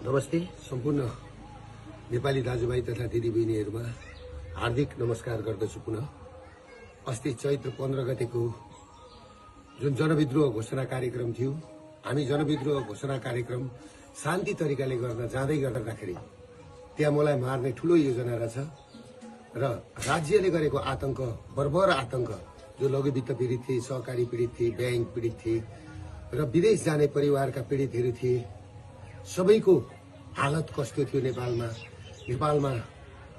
नमस्ते सम्पूर्ण नेपाली दाजुभाइ तथा दिदीबहिनीहरुमा हार्दिक नमस्कार गर्दछु। पुनः अस्ति चैत्र 15 गतेको जुन जनविद्रोह घोषणा कार्यक्रम थियो, हामी जनविद्रोह घोषणा कार्यक्रम शान्ति तरिकाले गर्न जाँदै गर्दाखेरि त्यहाँ मलाई मार्ने ठूलो योजना रहेछ र राज्यले गरेको आतंक, बर्बर आतंक, जो लघुवित्त पीडित थिए, सहकारी पीडित थिए, बैंक पीडित थिए र विदेश जाने परिवारका पीडितहरू थिए, सबैको हालत कस्तो थियो नेपालमा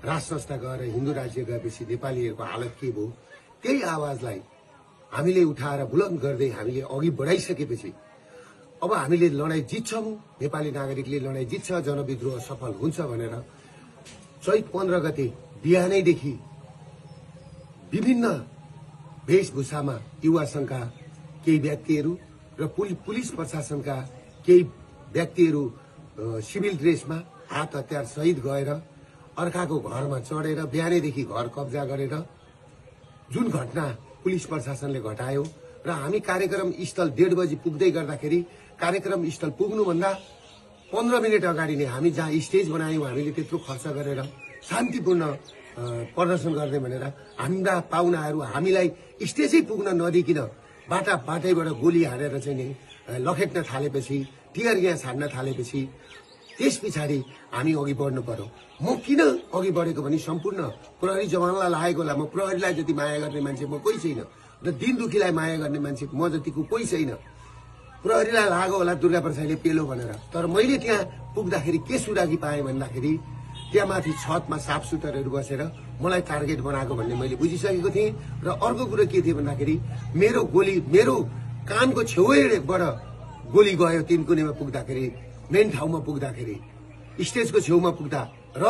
राज संस्था गएर हिन्दू राज्य गएपछि नेपालीहरूको हालत के भयो, त्यही आवाजलाई हामीले उठाएर बुलन्द गर्दै हामीले अघि बढाइसकेपछि अब हामीले लडाई जित्छौं, नेपाली नागरिकले लडाई जित्छ, जनविद्रोह सफल हुन्छ भनेर चैत 15 गते बिहानैदेखि विभिन्न वेशभूषामा युवा संघका केही व्यक्तिहरू र पुलिस प्रशासनका केही व्यक्तिहरू सिभिल ड्रेसमा हात हतियार सहित गएर अर्काको घरमा चढेर बिहानैदेखि घर कब्जा गरेर जुन घटना पुलिस प्रशासनले घटायो र हामी कार्यक्रम स्थल 1:30 बजे पुग्दै गर्दाखेरि कार्यक्रम स्थल पुग्नुभन्दा 15 मिनेट अगाडि नै हामी जहाँ स्टेज बनायौं, हामीले त्यत्रो खर्च गरेर शान्तिपूर्ण प्रदर्शन गर्ने भनेर हाम्रा पाहुनाहरू हामीलाई स्टेजै पुग्न नदिकिन बाटैबाट गोली हानेर चाहिँ नि लखेट्न थालेपछि, टियर ग्यास हान्न थालेपछि त्यस पछाडि हामी अघि बढ्नु पर्यो। म किन अघि बढेको भने सम्पूर्ण प्रहरी जवानलाई लागेको होला। म प्रहरीलाई जति माया गर्ने मान्छे म कोही छैन र दिन दुखीलाई माया गर्ने मान्छे म जतिको कोही छैन। प्रहरीलाई लागेको होला दुर्गा प्रसादले पेलो भनेर, तर मैले त्यहाँ पुग्दाखेरि के सुरागी पाएँ भन्दाखेरि त्यहाँ माथि छतमा साफसुतरहरू बसेर मलाई टार्गेट बनाएको भन्ने मैले बुझिसकेको थिएँ। र अर्को कुरो के थियो भन्दाखेरि मेरो कानको छेउबाट गोली गयो तिनकुनेमा पुग्दाखेरि, मेन ठाउँमा पुग्दाखेरि, स्टेजको छेउमा पुग्दा र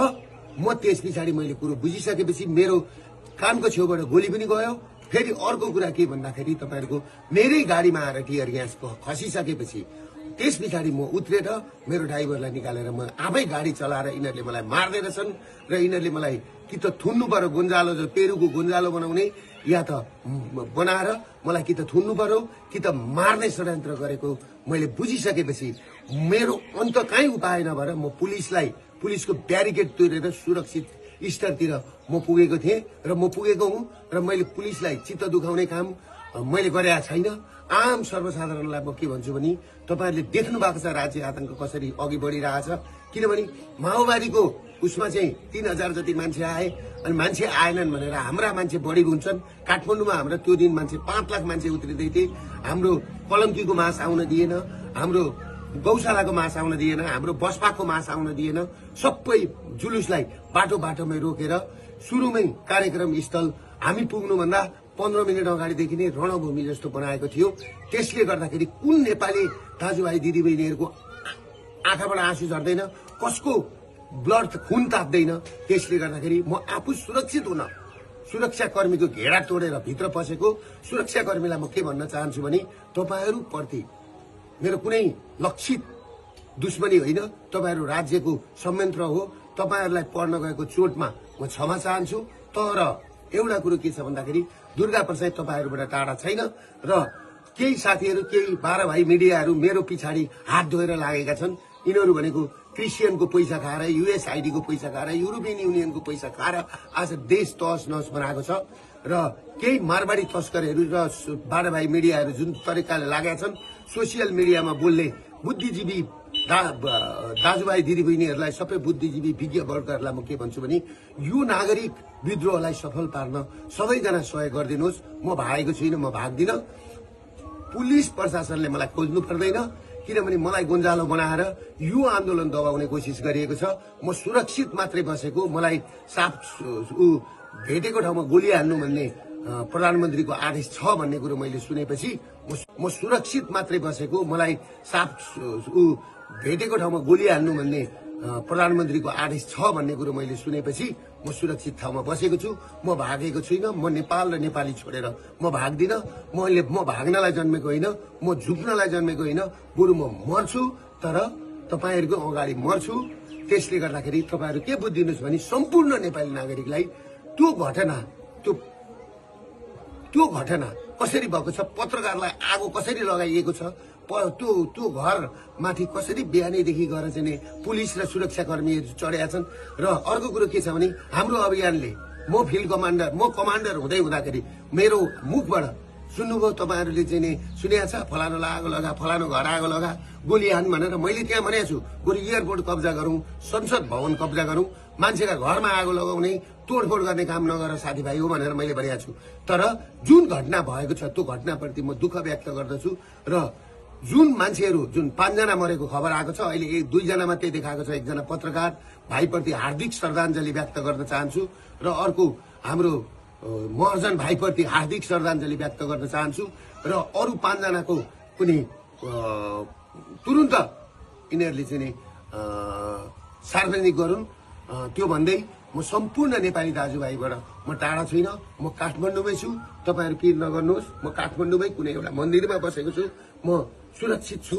म त्यस पछाडि मैले कुरो बुझिसकेपछि मेरो कानको छेउबाट गोली पनि गयो। फेरि अर्को कुरा के भन्दाखेरि तपाईहरुको मेरै गाडीमा आएर टियर ग्यास खसिसकेपछि त्यस पछाडि म उत्रेर मेरो ड्राइभरलाई निकालेर म आफै गाडी चलाएर यिनीहरूले मलाई मार्दै रहेछन् र यिनीहरूले मलाई कि त थुन्नु पर्यो, गुन्जालो जो पेरुको गुन्जालो बनाउने, या त बनाएर मलाई कि त थुन्नु पर्यो कि त मार्ने षड्यन्त्र गरेको मैले बुझिसकेपछि मेरो अन्त कहीँ उपाय नभएर म पुलिसको ब्यारिकेड तोडेर सुरक्षित स्तरतिर म पुगेको थिएँ र म पुगेको हुँ र मैले पुलिसलाई चित्त दुखाउने काम मैले गरेका छैन। आम सर्वसाधारणलाई म के भन्छु भने तपाईहरुले देख्नु भएको छ राज्य आतंक कसरी अघि बढिरहेछ। किनभने माओवादीको उसमा चाहिँ 3000 जति मान्छे आए अनि मान्छे आएनन् भनेर हाम्रा मान्छे बढी हुन्छन्। काठमाडौँमा हाम्रो त्यो दिन मान्छे 5 लाख मान्छे उत्रिदै थिए। हाम्रो कलम्कीको मास आउन दिएन, हाम्रो गौशालाको मास आउन दिएन, हाम्रो बसपाको मास आउन दिएन। सबै जुलुसलाई बाटोमै रोकेर सुरुमै कार्यक्रम स्थल हामी पुग्नुभन्दा 15 मिनेट अगाडिदेखि नै रणभूमि जस्तो बनाएको थियो। त्यसले गर्दाखेरि कुन नेपाली दाजुभाइ दिदीबहिनीहरूको आँखाबाट आँसु झर्दैन, कसको ब्लड खून ताप्दैन। त्यसले गर्दाखेरि म आफू सुरक्षित हुन सुरक्षाकर्मीको घेरा तोडेर भित्र पसेको सुरक्षाकर्मीलाई म के भन्न चाहन्छु भने तपाईहरु प्रति मेरो कुनै लक्षित दुश्मनी होइन, तपाईहरु राज्यको संयन्त्र हो। तपाईहरुलाई पर्न गएको चोटमा म क्षमा चाहन्छु। तर एउटा कुरो के छ भन्दाखेरि दुर्गा प्रसाद तपाईहरुबाट टाढा छैन र केही साथीहरु, केही 12 भाइ मिडियाहरु मेरो पछाडि हात धोएर लागेका छन्। यिनीहरु भनेको क्रिस्चियनको पैसा खाएर, युएसआईडी को पैसा खाएर, युरोपियन युनियनको पैसा खाएर आज देश तहस नहस बनाएको छ र केही मारवाडी तस्करहरु र 12 भाइ मिडियाहरु जुन तरिकाले लागेका छन् सोशल मिडियामा बोल्ने बुद्धिजीवी दाजुभाइ दिदीबहिनीहरुलाई, सबै बुद्धिजीवी विज्ञ वर्गहरुलाई म के भन्छु भने यो नागरिक विद्रोहलाई सफल पार्न सबैजना सहयोग गरिदिनुहोस्। म भागेको छुइनँ, म भाग्दिन। पुलिस प्रशासनले मलाई खोज्नु पर्दैन, किनभने मलाई गुन्जालो बनाएर यो आन्दोलन दबाउने कोसिस गरिएको छ। म सुरक्षित मात्रै बसेको, मलाई साफ भेटेको ठाउँमा गोली हान्नु भन्ने प्रधानमन्त्रीको आदेश छ भन्ने कुरो मैले सुनेपछि म सुरक्षित मात्रै बसेको, मलाई साफ भेटेको ठाउँमा गोली हान्नु भन्ने प्रधानमन्त्रीको आदेश छ भन्ने कुरो मैले सुनेपछि म सुरक्षित ठाउँमा बसेको छु। म भागेको छुइनँ। म नेपाल र नेपाली छोडेर म भाग्दिन। म भाग्नलाई जन्मेको होइन, म झुक्नलाई जन्मेको होइन, बरु म मर्छु, तर तपाईहरुको अगाडि मर्छु। त्यसले गर्दाखेरि तपाईहरु के बुझ्दिनुस् भने सम्पूर्ण नेपाली नागरिकलाई त्यो घटना कसरी भएको छ, पत्रकारलाई आगो कसरी लगाइएको छ, त्यो घर माथि कसरी बिहानैदेखि गएर चाहिँ नि पुलिस र सुरक्षाकर्मीहरू चढेका छन्। र अर्को कुरो के छ भने हाम्रो अभियानले म फिल्ड कमान्डर हुँदै हुँदाखेरि मेरो मुखबाट सुन्नुभयो तपाईँहरूले चाहिँ नि सुनेको छ फलानो आगो लगा फलानो घर आगो लगा गोली हान भनेर मैले त्यहाँ भनेको छु बरु एयरपोर्ट कब्जा गरौँ संसद भवन कब्जा गरौँ मान्छेका घरमा आगो लगाउने तोडफोड गर्ने काम नगर साथीभाइ हो भनेर मैले भनेको छु। तर जुन घटना भएको छ त्यो घटनाप्रति म दुःख व्यक्त गर्दछु र जुन मान्छेहरू जुन 5 जना मरेको खबर आएको छ अहिले 2 जना मात्रै देखाएको छ। एकजना पत्रकार भाइप्रति हार्दिक श्रद्धाञ्जली व्यक्त गर्न चाहन्छु र अर्को हाम्रो महर्जन भाइप्रति हार्दिक श्रद्धाञ्जली व्यक्त गर्न चाहन्छु र अरू 5 जनाको पनि तुरुन्त यिनीहरूले चाहिँ नि सार्वजनिक गरून्। त्यो भन्दै म सम्पूर्ण नेपाली दाजुभाइबाट म टाढा छुइनँ, म काठमाडौँमै छु। तपाईहरु पिर नगर्नुहोस्, म काठमाडौँमै कुनै एउटा मन्दिरमा बसेको छु, म सुरक्षित छु।